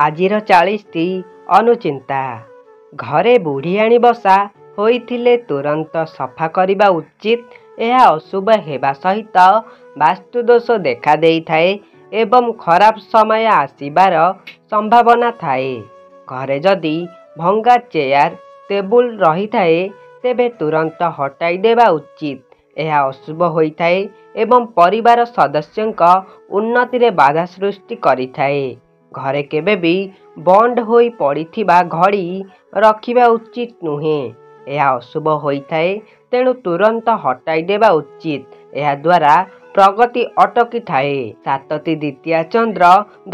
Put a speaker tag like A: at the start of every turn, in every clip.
A: ଆଜିର 40ଟି ଅନୁଚିନ୍ତା। ଘରେ ବୁଢ଼ିଆଣୀ ବସା ହୋଇଥିଲେ ତୁରନ୍ତ ସଫା କରିବା ଉଚିତ। ଏହା ଅଶୁଭ ହେବା ସହିତ ବାସ୍ତୁଦୋଷ ଦେଖାଦେଇଥାଏ ଏବଂ ଖରାପ ସମୟ ଆସିବାର ସମ୍ଭାବନା ଥାଏ। ଘରେ ଯଦି ଭଙ୍ଗା ଚେୟାର, ଟେବୁଲ ରହିଥାଏ, ତେବେ ତୁରନ୍ତ ହଟାଇ ଦେବା ଉଚିତ। ଏହା ଅଶୁଭ ହୋଇଥାଏ ଏବଂ ପରିବାର ସଦସ୍ୟଙ୍କ ଉନ୍ନତିରେ ବାଧା ସୃଷ୍ଟି କରିଥାଏ। ଘରେ କେବେ ବି ବନ୍ଦ ହୋଇ ପଡ଼ିଥିବା ଘଡ଼ି ରଖିବା ଉଚିତ ନୁହେଁ। ଏହା ଅଶୁଭ ହୋଇଥାଏ, ତେଣୁ ତୁରନ୍ତ ହଟାଇ ଦେବା ଉଚିତ। ଏହାଦ୍ୱାରା ପ୍ରଗତି ଅଟକିଥାଏ। 7ଟି ଦ୍ୱିତୀୟା ଚନ୍ଦ୍ର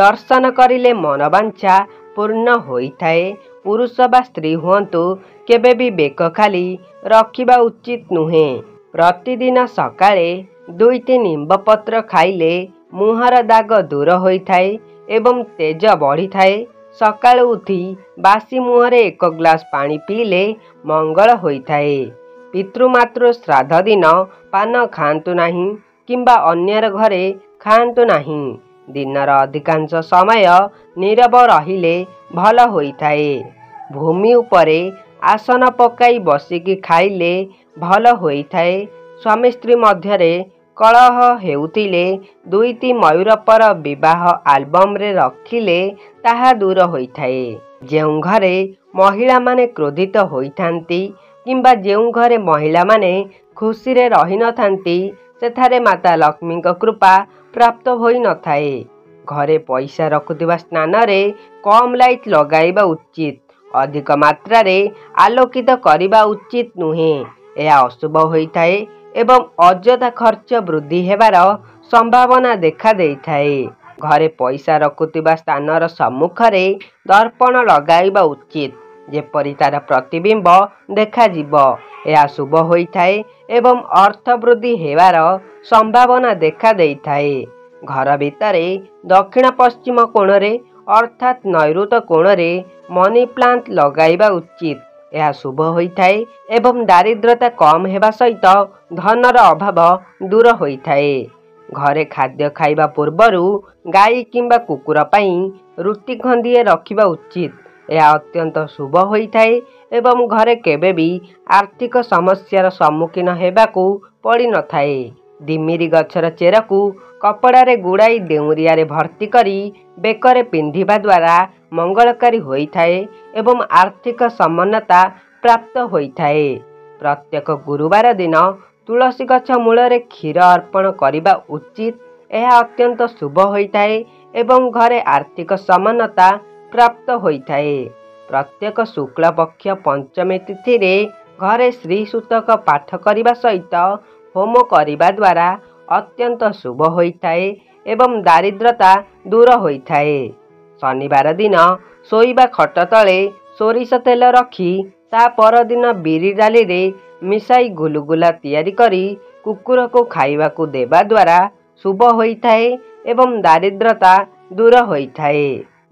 A: ଦର୍ଶନ କରିଲେ ମନବାଞ୍ଛା ପୂର୍ଣ୍ଣ ହୋଇଥାଏ। ପୁରୁଷ ବା ସ୍ତ୍ରୀ ହୁଅନ୍ତୁ, କେବେ ବି ବେକ ଖାଲି ରଖିବା ଉଚିତ ନୁହେଁ। ପ୍ରତିଦିନ ସକାଳେ 2ଟି ନିମ୍ବ ପତ୍ର ଖାଇଲେ ମୁହଁର ଦାଗ ଦୂର ହୋଇଥାଏ ଏବଂ ତେଜ ବଢ଼ିଥାଏ। ସକାଳୁ ଉଠି ବାସି ମୁହଁରେ 1 ଗ୍ଲାସ ପାଣି ପିଇଲେ ମଙ୍ଗଳ ହୋଇଥାଏ। ପିତୃମାତୃ ଶ୍ରାଦ୍ଧ ଦିନ ପାନ ଖାଆନ୍ତୁ ନାହିଁ କିମ୍ବା ଅନ୍ୟର ଘରେ ଖାଆନ୍ତୁ ନାହିଁ। ଦିନର ଅଧିକାଂଶ ସମୟ ନୀରବ ରହିଲେ ଭଲ ହୋଇଥାଏ। ଭୂମି ଉପରେ ଆସନ ପକାଇ ବସିକି ଖାଇଲେ ଭଲ ହୋଇଥାଏ। ସ୍ୱାମୀ ସ୍ତ୍ରୀ ମଧ୍ୟରେ କଳହ ହେଉଥିଲେ 2ଟି ମୟୂରପର ବିବାହ ଆଲବମରେ ରଖିଲେ ତାହା ଦୂର ହୋଇଥାଏ। ଯେଉଁ ଘରେ ମହିଳାମାନେ କ୍ରୋଧିତ ହୋଇଥାନ୍ତି କିମ୍ବା ଯେଉଁ ଘରେ ମହିଳାମାନେ ଖୁସିରେ ରହିନଥାନ୍ତି, ସେଠାରେ ମାତା ଲକ୍ଷ୍ମୀଙ୍କ କୃପା ପ୍ରାପ୍ତ ହୋଇନଥାଏ। ଘରେ ପଇସା ରଖୁଥିବା ସ୍ଥାନରେ କମ୍ ଲାଇଟ୍ ଲଗାଇବା ଉଚିତ। ଅଧିକ ମାତ୍ରାରେ ଆଲୋକିତ କରିବା ଉଚିତ ନୁହେଁ। ଏହା ଅଶୁଭ ହୋଇଥାଏ ଏବଂ ଅଯଥା ଖର୍ଚ୍ଚ ବୃଦ୍ଧି ହେବାର ସମ୍ଭାବନା ଦେଖା ଦେଇଥାଏ। ଘରେ ପଇସା ରଖୁଥିବା ସ୍ଥାନର ସମ୍ମୁଖରେ ଦର୍ପଣ ଲଗାଇବା ଉଚିତ, ଯେପରି ତାର ପ୍ରତିବିମ୍ବ ଦେଖାଯିବ। ଏହା ଶୁଭ ହୋଇଥାଏ ଏବଂ ଅର୍ଥ ବୃଦ୍ଧି ହେବାର ସମ୍ଭାବନା ଦେଖା ଦେଇଥାଏ। ଘର ଭିତରେ ଦକ୍ଷିଣ ପଶ୍ଚିମ କୋଣରେ ଅର୍ଥାତ୍ ନୈଋତ କୋଣରେ ମନି ପ୍ଲାଣ୍ଟ ଲଗାଇବା ଉଚିତ। ଏହା ଶୁଭ ହୋଇଥାଏ ଏବଂ ଦାରିଦ୍ରତା କମ୍ ହେବା ସହିତ ଧନର ଅଭାବ ଦୂର ହୋଇଥାଏ। ଘରେ ଖାଦ୍ୟ ଖାଇବା ପୂର୍ବରୁ ଗାଈ କିମ୍ବା କୁକୁର ପାଇଁ ରୁଟି ଖଣ୍ଡିଏ ରଖିବା ଉଚିତ। ଏହା ଅତ୍ୟନ୍ତ ଶୁଭ ହୋଇଥାଏ ଏବଂ ଘରେ କେବେ ବି ଆର୍ଥିକ ସମସ୍ୟାର ସମ୍ମୁଖୀନ ହେବାକୁ ପଡ଼ିନଥାଏ। ଡିମିରି ଗଛର ଚେରକୁ କପଡ଼ାରେ ଗୁଡ଼ାଇ ଡେଉଁରିଆରେ ଭର୍ତ୍ତି କରି ବେକରେ ପିନ୍ଧିବା ଦ୍ୱାରା ମଙ୍ଗଳକାରୀ ହୋଇଥାଏ ଏବଂ ଆର୍ଥିକ ସମାନତା ପ୍ରାପ୍ତ ହୋଇଥାଏ। ପ୍ରତ୍ୟେକ ଗୁରୁବାର ଦିନ ତୁଳସୀ ଗଛ ମୂଳରେ କ୍ଷୀର ଅର୍ପଣ କରିବା ଉଚିତ। ଏହା ଅତ୍ୟନ୍ତ ଶୁଭ ହୋଇଥାଏ ଏବଂ ଘରେ ଆର୍ଥିକ ସମାନତା ପ୍ରାପ୍ତ ହୋଇଥାଏ। ପ୍ରତ୍ୟେକ ଶୁକ୍ଳପକ୍ଷ ପଞ୍ଚମୀ ତିଥିରେ ଘରେ ଶ୍ରୀ ସୂତକ ପାଠ କରିବା ସହିତ ହୋମ କରିବା ଦ୍ୱାରା ଅତ୍ୟନ୍ତ ଶୁଭ ହୋଇଥାଏ ଏବଂ ଦାରିଦ୍ରତା ଦୂର ହୋଇଥାଏ। ଶନିବାର ଦିନ ଶୋଇବା ଖଟ ତଳେ ସୋରିଷ ତେଲ ରଖି ତା ପରଦିନ ବିରି ଡାଲିରେ ମିଶାଇ ଗୁଲୁଗୁଲା ତିଆରି କରି କୁକୁରକୁ ଖାଇବାକୁ ଦେବା ଦ୍ୱାରା ଶୁଭ ହୋଇଥାଏ ଏବଂ ଦାରିଦ୍ରତା ଦୂର ହୋଇଥାଏ।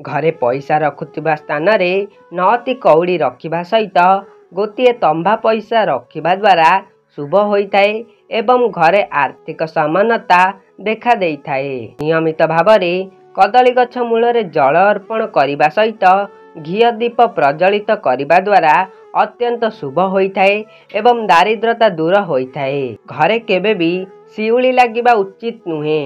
A: ଘରେ ପଇସା ରଖୁଥିବା ସ୍ଥାନରେ 9ଟି କଉଡ଼ି ରଖିବା ସହିତ ଗୋଟିଏ ତମ୍ବା ପଇସା ରଖିବା ଦ୍ୱାରା ଶୁଭ ହୋଇଥାଏ ଏବଂ ଘରେ ଆର୍ଥିକ ସମାନତା ଦେଖା ଦେଇଥାଏ। ନିୟମିତ ଭାବରେ କଦଳୀ ଗଛ ମୂଳରେ ଜଳ ଅର୍ପଣ କରିବା ସହିତ ଘିଅ ଦୀପ ପ୍ରଜ୍ୱଳିତ କରିବା ଦ୍ୱାରା ଅତ୍ୟନ୍ତ ଶୁଭ ହୋଇଥାଏ ଏବଂ ଦାରିଦ୍ରତା ଦୂର ହୋଇଥାଏ। ଘରେ କେବେ ବି ଶିଉଳି ଲାଗିବା ଉଚିତ ନୁହେଁ।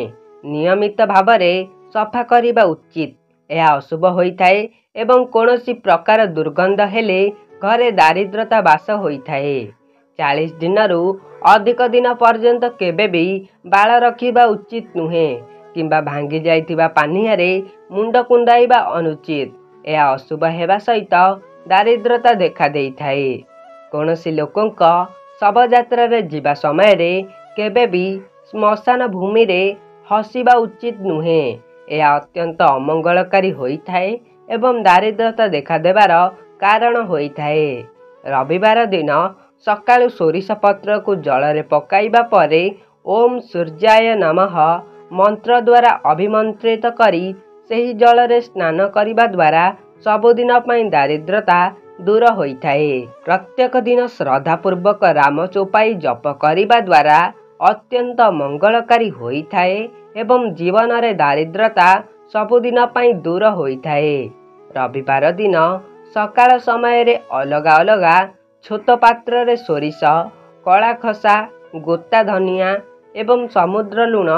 A: ନିୟମିତ ଭାବରେ ସଫା କରିବା ଉଚିତ। ଏହା ଅଶୁଭ ହୋଇଥାଏ ଏବଂ କୌଣସି ପ୍ରକାର ଦୁର୍ଗନ୍ଧ ହେଲେ ଘରେ ଦାରିଦ୍ରତା ବାସ ହୋଇଥାଏ। 40 ଦିନରୁ ଅଧିକ ଦିନ ପର୍ଯ୍ୟନ୍ତ କେବେ ବି ବାଳ ରଖିବା ଉଚିତ ନୁହେଁ କିମ୍ବା ଭାଙ୍ଗି ଯାଇଥିବା ପାନିଆରେ ମୁଣ୍ଡ କୁଣ୍ଡାଇବା ଅନୁଚିତ। ଏହା ଅଶୁଭ ହେବା ସହିତ ଦାରିଦ୍ରତା ଦେଖା ଦେଇଥାଏ। କୌଣସି ଲୋକଙ୍କ ଶବଯାତ୍ରାରେ ଯିବା ସମୟରେ କେବେ ବି ଶ୍ମଶାନ ଭୂମିରେ ହସିବା ଉଚିତ ନୁହେଁ। ଏହା ଅତ୍ୟନ୍ତ ଅମଙ୍ଗଳକାରୀ ହୋଇଥାଏ ଏବଂ ଦାରିଦ୍ରତା ଦେଖାଦେବାର କାରଣ ହୋଇଥାଏ। ରବିବାର ଦିନ ସକାଳୁ ସୋରିଷ ପତ୍ରକୁ ଜଳରେ ପକାଇବା ପରେ ଓମ୍ ସୂର୍ଯ୍ୟାୟ ନମଃ ମନ୍ତ୍ର ଦ୍ୱାରା ଅଭିମନ୍ତ୍ରିତ କରି ସେହି ଜଳରେ ସ୍ନାନ କରିବା ଦ୍ୱାରା ସବୁଦିନ ପାଇଁ ଦାରିଦ୍ରତା ଦୂର ହୋଇଥାଏ। ପ୍ରତ୍ୟେକ ଦିନ ଶ୍ରଦ୍ଧାପୂର୍ବକ ରାମ ଚୌପାଇ ଜପ କରିବା ଦ୍ୱାରା ଅତ୍ୟନ୍ତ ମଙ୍ଗଳକାରୀ ହୋଇଥାଏ ଏବଂ ଜୀବନରେ ଦାରିଦ୍ରତା ସବୁଦିନ ପାଇଁ ଦୂର ହୋଇଥାଏ। ରବିବାର ଦିନ ସକାଳ ସମୟରେ ଅଲଗା ଅଲଗା ଛୋଟ ପାତ୍ରରେ ସୋରିଷ, କଳା ଖସା, ଗୋଟା ଧନିଆ ଏବଂ ସମୁଦ୍ର ଲୁଣ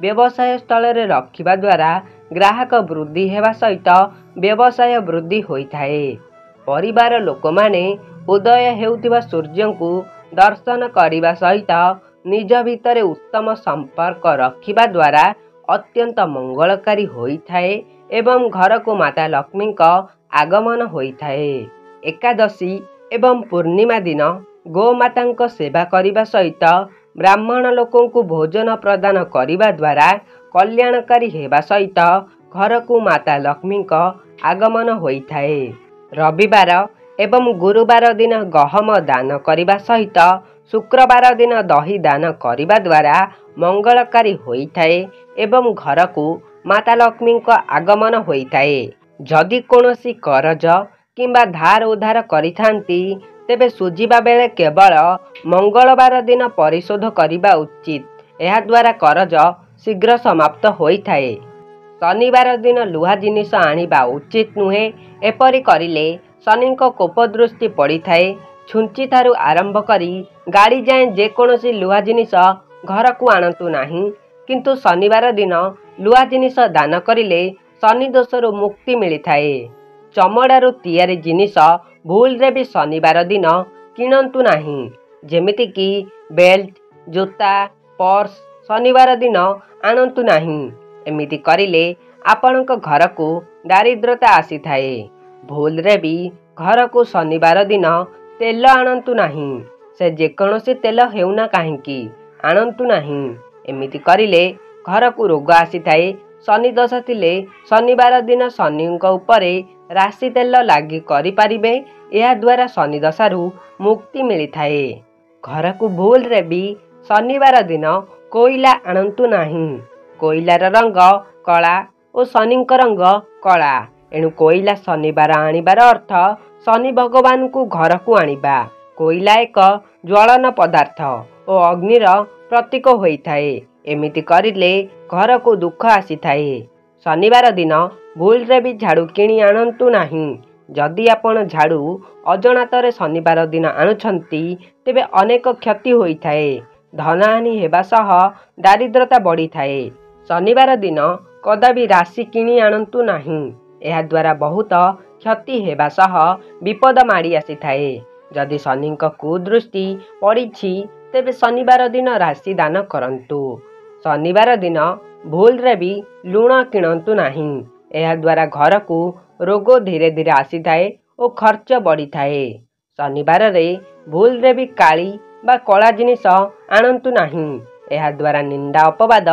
A: ବ୍ୟବସାୟ ସ୍ଥଳରେ ରଖିବା ଦ୍ୱାରା ଗ୍ରାହକ ବୃଦ୍ଧି ହେବା ସହିତ ବ୍ୟବସାୟ ବୃଦ୍ଧି ହୋଇଥାଏ। ପରିବାର ଲୋକମାନେ ଉଦୟ ହେଉଥିବା ସୂର୍ଯ୍ୟଙ୍କୁ ଦର୍ଶନ କରିବା ସହିତ ନିଜ ଭିତରେ ଉତ୍ତମ ସମ୍ପର୍କ ରଖିବା ଦ୍ୱାରା ଅତ୍ୟନ୍ତ ମଙ୍ଗଳକାରୀ ହୋଇଥାଏ ଏବଂ ଘରକୁ ମାତା ଲକ୍ଷ୍ମୀଙ୍କ ଆଗମନ ହୋଇଥାଏ। ଏକାଦଶୀ ଏବଂ ପୂର୍ଣ୍ଣିମା ଦିନ ଗୋମାତାଙ୍କ ସେବା କରିବା ସହିତ ବ୍ରାହ୍ମଣ ଲୋକଙ୍କୁ ଭୋଜନ ପ୍ରଦାନ କରିବା ଦ୍ୱାରା କଲ୍ୟାଣକାରୀ ହେବା ସହିତ ଘରକୁ ମାତା ଲକ୍ଷ୍ମୀଙ୍କ ଆଗମନ ହୋଇଥାଏ। ରବିବାର ଏବଂ ଗୁରୁବାର ଦିନ ଗହମ ଦାନ କରିବା ସହିତ ଶୁକ୍ରବାର ଦିନ ଦହି ଦାନ କରିବା ଦ୍ୱାରା ମଙ୍ଗଳକାରୀ ହୋଇଥାଏ ଏବଂ ଘରକୁ ମାତା ଲକ୍ଷ୍ମୀଙ୍କ ଆଗମନ ହୋଇଥାଏ। ଯଦି କୌଣସି କରଜ କିମ୍ବା ଧାର ଉଧାର କରିଥାନ୍ତି, ତେବେ ସୁଝିବା ବେଳେ କେବଳ ମଙ୍ଗଳବାର ଦିନ ପରିଶୋଧ କରିବା ଉଚିତ। ଏହାଦ୍ୱାରା କରଜ ଶୀଘ୍ର ସମାପ୍ତ ହୋଇଥାଏ। ଶନିବାର ଦିନ ଲୁହା ଜିନିଷ ଆଣିବା ଉଚିତ ନୁହେଁ। ଏପରି କରିଲେ ଶନିଙ୍କ କୋପ ଦୃଷ୍ଟି ପଡ଼ିଥାଏ। ଛୁଞ୍ଚିଠାରୁ ଆରମ୍ଭ କରି ଗାଡ଼ି ଯାଏଁ ଯେକୌଣସି ଲୁହା ଜିନିଷ ଘରକୁ ଆଣନ୍ତୁ ନାହିଁ, କିନ୍ତୁ ଶନିବାର ଦିନ ଲୁହା ଜିନିଷ ଦାନ କରିଲେ ଶନି ଦୋଷରୁ ମୁକ୍ତି ମିଳିଥାଏ। ଚମଡ଼ାରୁ ତିଆରି ଜିନିଷ ଭୁଲରେ ବି ଶନିବାର ଦିନ କିଣନ୍ତୁ ନାହିଁ, ଯେମିତିକି ବେଲ୍ଟ, ଜୋତା, ପର୍ସ ଶନିବାର ଦିନ ଆଣନ୍ତୁ ନାହିଁ। ଏମିତି କରିଲେ ଆପଣଙ୍କ ଘରକୁ ଦାରିଦ୍ରତା ଆସିଥାଏ। ଭୁଲରେ ବି ଘରକୁ ଶନିବାର ଦିନ ତେଲ ଆଣନ୍ତୁ ନାହିଁ, ସେ ଯେକୌଣସି ତେଲ ହେଉନା କାହିଁକି ଆଣନ୍ତୁ ନାହିଁ। ଏମିତି କରିଲେ ଘରକୁ ରୋଗ ଆସିଥାଏ। ଶନି ଦୋଷ ଥିଲେ ଶନିବାର ଦିନ ଶନିଙ୍କ ଉପରେ ରାଶି ତେଲ ଲାଗି କରିପାରିବେ। ଏହାଦ୍ୱାରା ଶନି ଦଶାରୁ ମୁକ୍ତି ମିଳିଥାଏ। ଘରକୁ ଭୁଲରେ ବି ଶନିବାର ଦିନ କୋଇଲା ଆଣନ୍ତୁ ନାହିଁ। କୋଇଲାର ରଙ୍ଗ କଳା ଓ ଶନିଙ୍କ ରଙ୍ଗ କଳା। ଏଣୁ କୋଇଲା ଶନିବାର ଆଣିବାର ଅର୍ଥ ଶନି ଭଗବାନଙ୍କୁ ଘରକୁ ଆଣିବା। କୋଇଲା ଏକ ଜ୍ୱଳନ ପଦାର୍ଥ ଓ ଅଗ୍ନିର ପ୍ରତୀକ ହୋଇଥାଏ। ଏମିତି କରିଲେ ଘରକୁ ଦୁଃଖ ଆସିଥାଏ। ଶନିବାର ଦିନ ଭୁଲରେ ବି ଝାଡ଼ୁ କିଣି ଆଣନ୍ତୁ ନାହିଁ। ଯଦି ଆପଣ ଝାଡ଼ୁ ଅଜଣାତରେ ଶନିବାର ଦିନ ଆଣୁଛନ୍ତି, ତେବେ ଅନେକ କ୍ଷତି ହୋଇଥାଏ। ଧନହାନି ହେବା ସହ ଦାରିଦ୍ରତା ବଢ଼ିଥାଏ। ଶନିବାର ଦିନ କଦାପି ରାଶି କିଣି ଆଣନ୍ତୁ ନାହିଁ। ଏହାଦ୍ୱାରା ବହୁତ କ୍ଷତି ହେବା ସହ ବିପଦ ମାଡ଼ି ଆସିଥାଏ। ଯଦି ଶନିଙ୍କ କୁଦୃଷ୍ଟି ପଡ଼ିଛି, ତେବେ ଶନିବାର ଦିନ ରାଶି ଦାନ କରନ୍ତୁ। ଶନିବାର ଦିନ ଭୁଲରେ ବି ଲୁଣ କିଣନ୍ତୁ ନାହିଁ। ଏହାଦ୍ୱାରା ଘରକୁ ରୋଗ ଧୀରେ ଧୀରେ ଆସିଥାଏ ଓ ଖର୍ଚ୍ଚ ବଢ଼ିଥାଏ। ଶନିବାରରେ ଭୁଲରେ ବି କାଳି ବା କଳା ଜିନିଷ ଆଣନ୍ତୁ ନାହିଁ। ଏହାଦ୍ୱାରା ନିନ୍ଦା ଅପବାଦ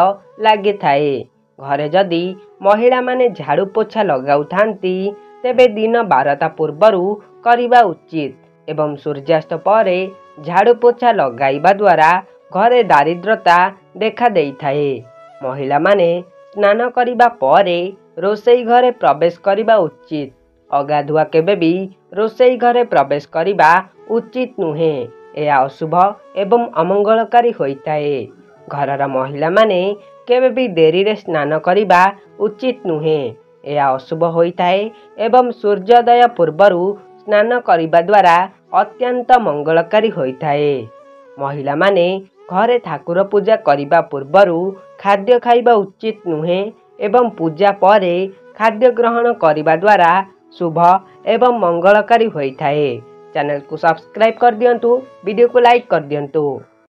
A: ଲାଗିଥାଏ। ଘରେ ଯଦି ମହିଳାମାନେ ଝାଡ଼ୁ ପୋଛା ଲଗାଉଥାନ୍ତି, ତେବେ ଦିନ 12ଟା ପୂର୍ବରୁ କରିବା ଉଚିତ ଏବଂ ସୂର୍ଯ୍ୟାସ୍ତ ପରେ ଝାଡ଼ୁ ପୋଛା ଲଗାଇବା ଦ୍ୱାରା ଘରେ ଦାରିଦ୍ରତା ଦେଖା ଦେଇଥାଏ। ମହିଳାମାନେ ସ୍ନାନ କରିବା ପରେ ରୋଷେଇ ଘରେ ପ୍ରବେଶ କରିବା ଉଚିତ। ଅଗାଧୁଆ କେବେ ବି ରୋଷେଇ ଘରେ ପ୍ରବେଶ କରିବା ଉଚିତ ନୁହେଁ। ଏହା ଅଶୁଭ ଏବଂ ଅମଙ୍ଗଳକାରୀ ହୋଇଥାଏ। ଘରର ମହିଳାମାନେ କେବେ ବି ଡେରିରେ ସ୍ନାନ କରିବା ଉଚିତ ନୁହେଁ। ଏହା ଅଶୁଭ ହୋଇଥାଏ ଏବଂ ସୂର୍ଯ୍ୟୋଦୟ ପୂର୍ବରୁ ସ୍ନାନ କରିବା ଦ୍ୱାରା ଅତ୍ୟନ୍ତ ମଙ୍ଗଳକାରୀ ହୋଇଥାଏ। ମହିଳାମାନେ ଘରେ ଠାକୁର ପୂଜା କରିବା ପୂର୍ବରୁ ଖାଦ୍ୟ ଖାଇବା ଉଚିତ ନୁହେଁ ଏବଂ ପୂଜା ପରେ ଖାଦ୍ୟ ଗ୍ରହଣ କରିବା ଦ୍ୱାରା ଶୁଭ ଏବଂ ମଙ୍ଗଳକାରୀ ହୋଇଥାଏ। ଚ୍ୟାନେଲକୁ ସବସ୍କ୍ରାଇବ୍ କରିଦିଅନ୍ତୁ, ଭିଡ଼ିଓକୁ ଲାଇକ୍ କରିଦିଅନ୍ତୁ।